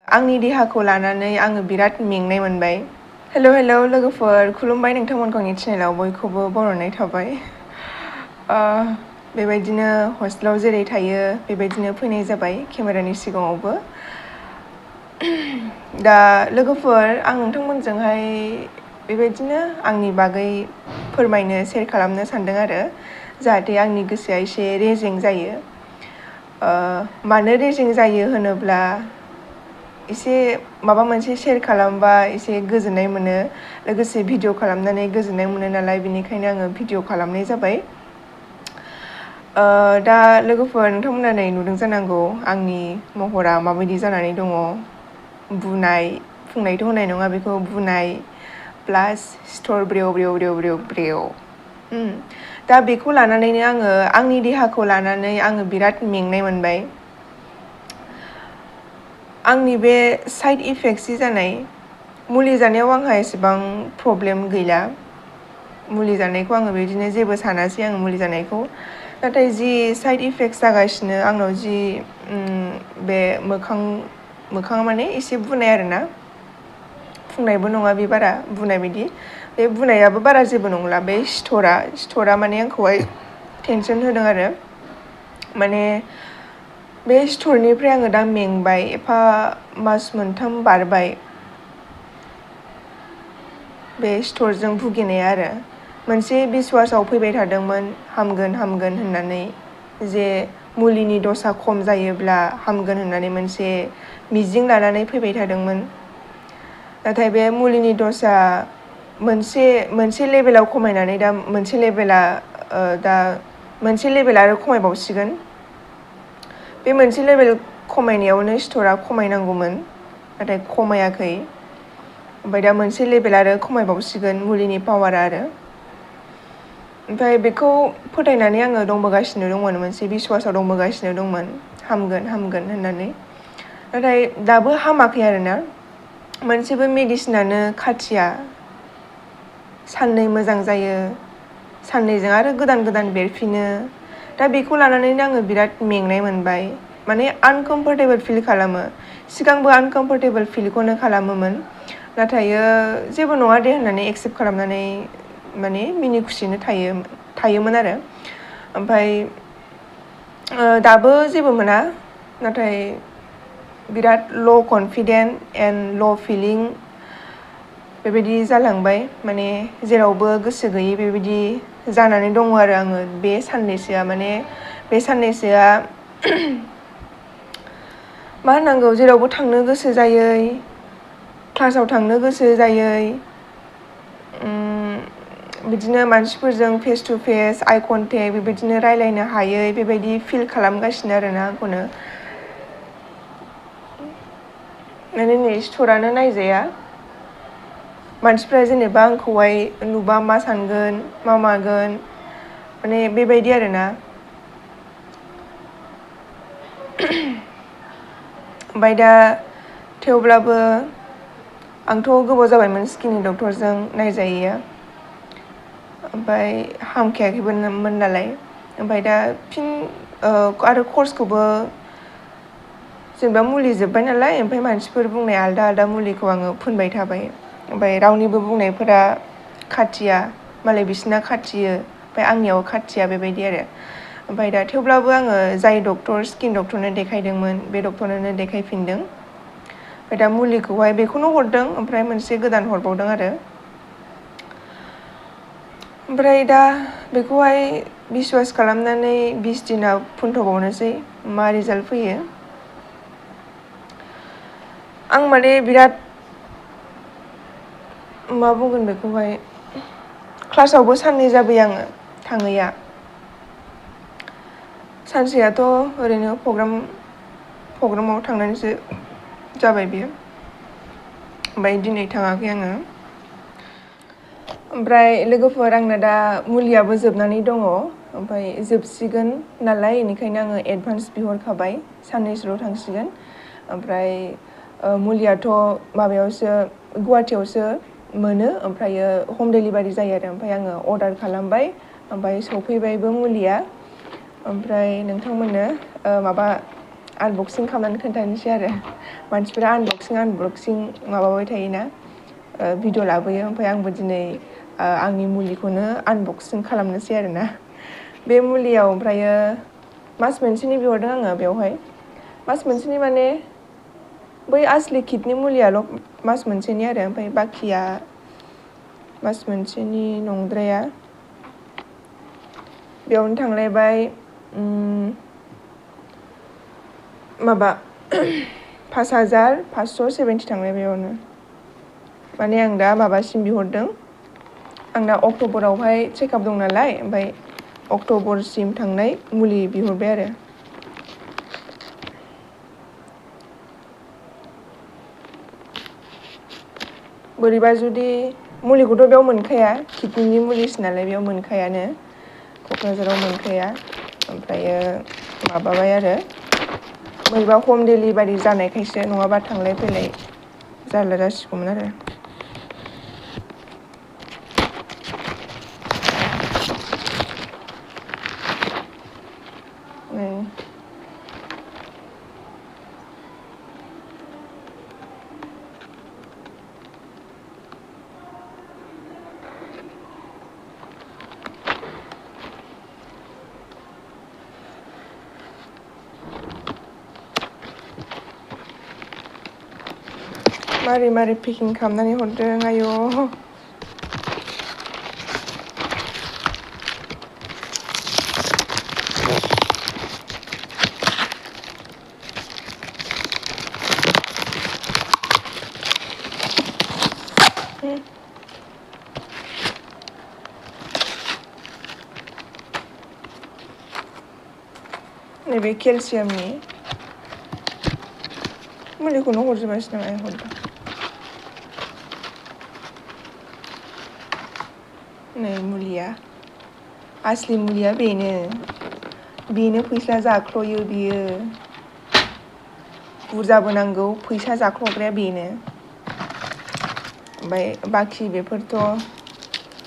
आंनि देहाखौ लानानै आङो बिराद मेंनाय मोनबाय। हेल' लोगोफोर, खुलुमबाय नोंथांमोनखौ आंनि चेनेलाव बयखौबो बरायनाय थाबाय। बेबायदिनो हस्टेलाव जेरै थायो बेबायदिनो फैनाय जाबाय केमेरानि सिगाङावबो। दा लोगोफोर, आं नोंथांमोनजोंहाय बेबायदिनो आंनि बागै फोरमायनो शेयार खालामनो सानदों आरो जाहाथे आंनि गोसोआ एसे रेजें जायो। मानो रेजें जायो होनोब्ला एसे माबा मोनसे शेयार खालामबा एसे गोजोननाय मोनो, लोगोसे भिडिअ खालामनानै गोजोननाय मोनो नालाय, बेनिखायनो आङो भिडिअ खालामनाय जाबाय। दा लोगोफोर, नोंथांमोना नै नुदों जानांगौ आंनि महरा माबायदि जानानै दङ। बुंनायथ' होनाय नङा, बेखौ बुनाय प्लास सिथर ब्रेव। दा बेखौ लानानैनो आंनि देहाखौ लानानै आङो बिराद मेंनाय मोनबाय। आंनि बे साइड इफेक्ट जानाय मुलि जानायाव आंहा एसेबां प्रब्लेम गैला। मुलि जानायखौ आङो बिदिनो जेबो सानासै आङो मुलि जानायखौ। नाथाय जि साइड इफेक्ट जागासिनो आंनाव, जि बे मोखाङा माने एसे बुनाय आरोना, फुंनायबो नङा बे बारा बुनाय बायदि, बे बुनायाबो बारा जेबो नंला। बे सिथरा माने आंखौहाय टेनसन होदों आरो माने बे सिथरनिफ्राय आङो दा मेंबाय। एफा मास मोनथाम बारबाय बे सिथरजों भुगिनाया आरो मोनसे बिश्वासाव फैबाय थादोंमोन हामगोन होननानै, जे मुलिनि दसा खम जायोब्ला हामगोन होननानै मोनसे मिजिं लानानै फैबाय थादोंमोन। नाथाय बे मुलिनि दसा मोनसे लेभेलाव खमायनानै दा मोनसे लेभेल आरो खमायबावसिगोन। बे मोनसे लेभेल खमायनायावनो सिथरा खमायनांगौमोन, नाथाय खमायाखै। ओमफ्राय दा मोनसे लेभेल आरो खमायबावसिगोन मुलिनि पावारा आरो। ओमफ्राय बेखौ फोथायनानै आङो दंबोगासिनो दंमोन, मोनसे बिश्वासाव दंबोगासिनो दंमोन हामगोन होननानै। नाथाय दाबो हामाखै आरोना। मोनसेबो मेडिसिनानो खाथिया। साननै मोजां जायो, साननैजों आरो गोदान बेरफिनो। दा बेखौ लानानैनो आङो बिराद मेंनाय मोनबाय, माने आनकमफर्टेबोल फिल खालामो। सिगांबो आनकमफर्टेबोल फिलखौनो खालामोमोन, नाथाय जेबो नङा दे होननानै एक्सेप्ट खालामनानै माने मिनि खुसिनो थायोमोन आरो। ओमफ्राय दाबो जेबो मोना, नाथाय बिराद ल' कनफिडेन्ट एन्ड ल' फिलिं बेबायदि जालांबाय। माने जेरावबो गोसो गैयै बेबायदि जानानै दङ आरो आङो बे साननैसोआ मा होननांगौ, जेरावबो थांनो गोसो जायै, क्लासाव थांनो गोसो जायै, बिदिनो मानसिफोरजों फेस टु फेस आइ कन्टेक्ट बेबायदिनो रायलायनो हायै, बेबायदि फिल खालामगासिनो आरोना आंखौनो। माने नै सिथरानो नायजाया। मानसिफ्रा जेनेबा आंखौहाय नुबा मा सानगोन मा मागोन, माने बेबायदि आरोना। ओमफ्राय दा थेवब्लाबो आंथ' गोबाव जाबायमोन स्किननि डक्टरजों नायजायैया, ओमफ्राय हामखायाखैबोमोन नालाय। ओमफ्राय दा फिन आरो कर्सखौबो जेनेबा मुलि जोब्बाय नालाय, ओमफ्राय मानसिफोर बुंनाय आलदा मुलिखौ आङो फुनबाय थाबाय। ओमफ्राय रावनिबो बुंनायफोरा खाथिया, मालाय बिसिना खाथियो, ओमफ्राय आंनियाव खाथिया बेबायदि आरो। ओमफ्राय दा थेवब्लाबो आङो जाय स्किन डक्टरनो देखायदोंमोन बे डक्टरनोनो देखायफिनदों। ओमफ्राय दा मुलिखौहाय बेखौनो हरदों, ओमफ्राय मोनसे गोदान हरबावदों आरो। ओमफ्राय दा बेखौहाय बिश्वास खालामनानै 20 दिनाव फुनथ'बावनोसै, मा रिजाल्ट फैयो। आं माने बिराद मा बुंगोन बेखौहाय, क्लासावबो साननै जाबाय आङो थाङैया। सानसेयाथ' ओरैनो प्रग्रामाव थांनानैसो जाबाय बेयो। ओमफ्राय दिनै थाङाखै आङो। ओमफ्राय लोगोफोर, आंना दा मुलियाबो जोबनानै दङ, ओमफ्राय जोबसिगोन नालाय, बेनिखायनो आङो एडभान्स बिहरखाबाय, साननैसोल' थांसिगोन। ओमफ्राय मुलियाथ' माबायावसो गुवाहाटियावसो मोनो, ओमफ्रायो हम डेलिभारि जायो आरो। ओमफ्राय आङो अर्डार खालामबाय, ओमफ्राय सफैबायबो मुलिया। ओमफ्राय नोंथांमोननो आनबक्सिं खालामनानै खोन्थानोसै आरो मानसिफोरा आनबक्सिं माबाबाय थायोना भिडिअ लाबोयो ओमफ्राय आंबो दिनै आंनि मुलिखौनो आनबक्सिं खालामनोसै आरोना बे मुलियाव ओमफ्रायो मास मोनसेनि बिहरदों आङो बेवहाय मास मोनसेनि माने बै आसलि किडनि मुलियाल' मास मोनसेनि आरो ओमफ्राय बाखिया मास मोनसेनि नंद्राया बेयावनो थांलायबाय माबा 5,570 थांबाय बेयावनो माने आं दा माबासिम बिहरदों आंना अक्ट'बरावहाय चेकआप दं नालाय ओमफ्राय अक्ट'बरसिम थांनाय मुलि बिहरबाय आरो बोरैबा जुदि मुलिखौथ' बेयाव मोनखाया किडनिनि मुलिसो नालाय बेयाव मोनखायानो क'क्राझाराव मोनखाया ओमफ्रायो माबाबाय आरो बोरैबा हम डेलिभारि जानायखायसो नङाबा थांलाय फैलाय जारला जासिगौमोन आरो मारै पेकिं खालामनानै हरदों आयौ नैबे केलसियामनि मुलिखौनो हरजोबासै नामा हरदों नै मुलिया आसलि मुलिया बेनो फैसा जाख्ल'यो बियो बुरजाबो नांगौ फैसा जाख्ल'ग्राया बेनो ओमफ्राय बाखि बेफोरथ'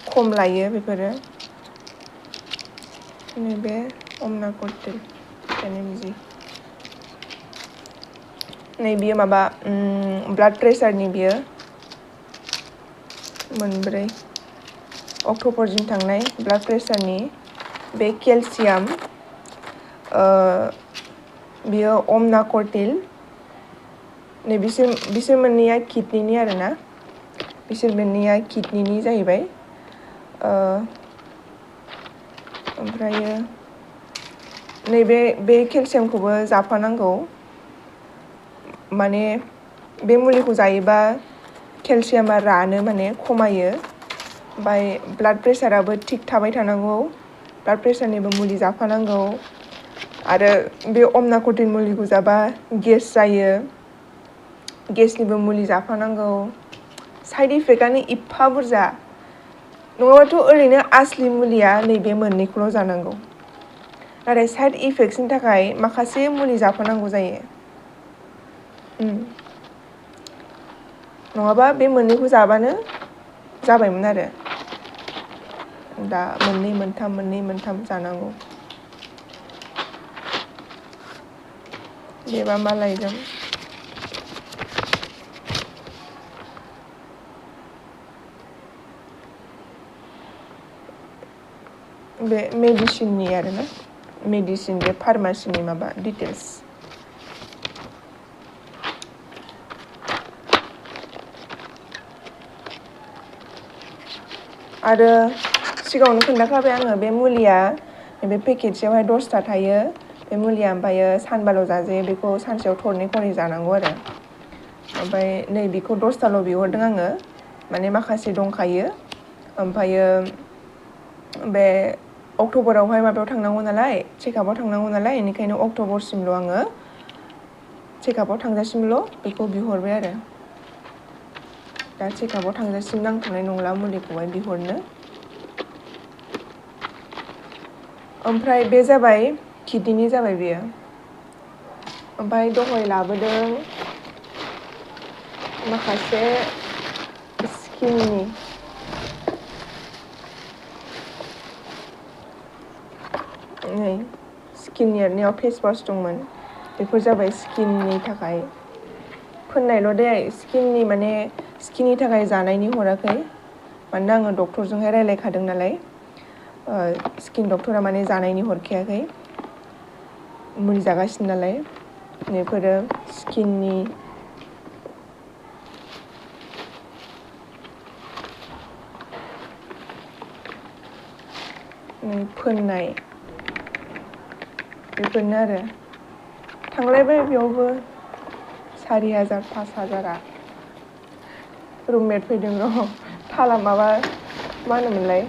खम लायो बेफोरो नैबे अमनाकटिल NMG नै बियो माबा ब्लाड प्रेसारनि बियो मोनब्रै अक्ट'बरसिम थांनाय ब्लाड प्रेसारनि बे केलसियाम बियो अमनाकटिल नै बिसोर मोननैया किडनिनि आरोना बिसोर मोननैया किडनिनि जाहैबाय ओमफ्रायो नैबे केलसियामखौबो जाफानांगौ माने बे मुलिखौ जायोबा केलसियामा रानो माने खमायो ओमफ्राय ब्लाड प्रेसाराबो थिग थाबाय थानांगौ ब्लाड प्रेसारनिबो मुलि जाफानांगौ आरो बे अमनाकटिल मुलिखौ जाबा गेस जायो गेसनिबो मुलि जाफानांगौ साइड इफेक्टआनो एफा बुरजा नङाबाथ' ओरैनो आसलि मुलिया नैबे मोननैखौल' जानांगौ नाथाय साइड इफेक्ट्सनि थाखाय माखासे मुलि जाफानांगौ जायो नङाबा बे मोननैखौ जाबानो जाबायमोन आरो दा मोननै मोनथाम जानांगौ बेबा मा लायगोन बे मेडिसिननि आरोना मेडिसिन बे फार्मासिनि माबा डिटेल्स आरो सिगाङावनो खोन्थाखाबाय आङो बे मुलिया बे पेकेटसेयावहाय 10टा थायो बे मुलिया ओमफ्रायो सानबाल' जाजायो बेखौ सानसेयाव थरनै खरै जानांगौ आरो ओमफ्राय नै बेखौ 10टाल' बिहरदों आङो माने माखासे दंखायो ओमफ्रायो बे अक्ट'बरावहाय माबायाव थांनांगौ नालाय चेकआपआव थांनांगौ नालाय बेनिखायनो अक्ट'बरसिमल' आङो चेकआपआव थांजासिमल' बेखौ बिहरबाय आरो दा चेकआपआव थांजासिम नांथ'नाय नंला मुलिखौहाय बिहरनो ओमफ्राय बे जाबाय किडनिनि जाबाय बेयो ओमफ्राय दहाय लाबोदों माखासे स्किननि नै स्किन यारनियाव फेस वास दंमोन बेफोर जाबाय स्किननि थाखाय फोननायल' दे स्किननि थाखाय जानायनि हराखै मानोना आङो डक्टरजोंहाय रायज्लायखादों नालाय स्किन डक्टरा माने जानायनि हरखायाखै मुलि जागासिनो नालाय बेफोरो स्किननि फोननाय बेफोरनो आरो थांलायबाय बेयावबो 4,000 5,000 रुममेट फैदों र' थाला माबा मा होनोमोनलाय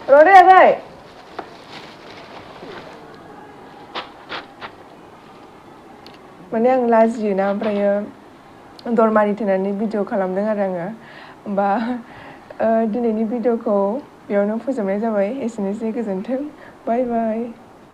र' दे आगै माने आं लाजियोना ओमफ्रायो दर मारिथेनानै भिडिअ खालामदों आरो आङो होमबा दिनैनि भिडिअखौ बेयावनो फोजोबनाय जाबाय एसेनोसै गोजोन्थों बाय बाय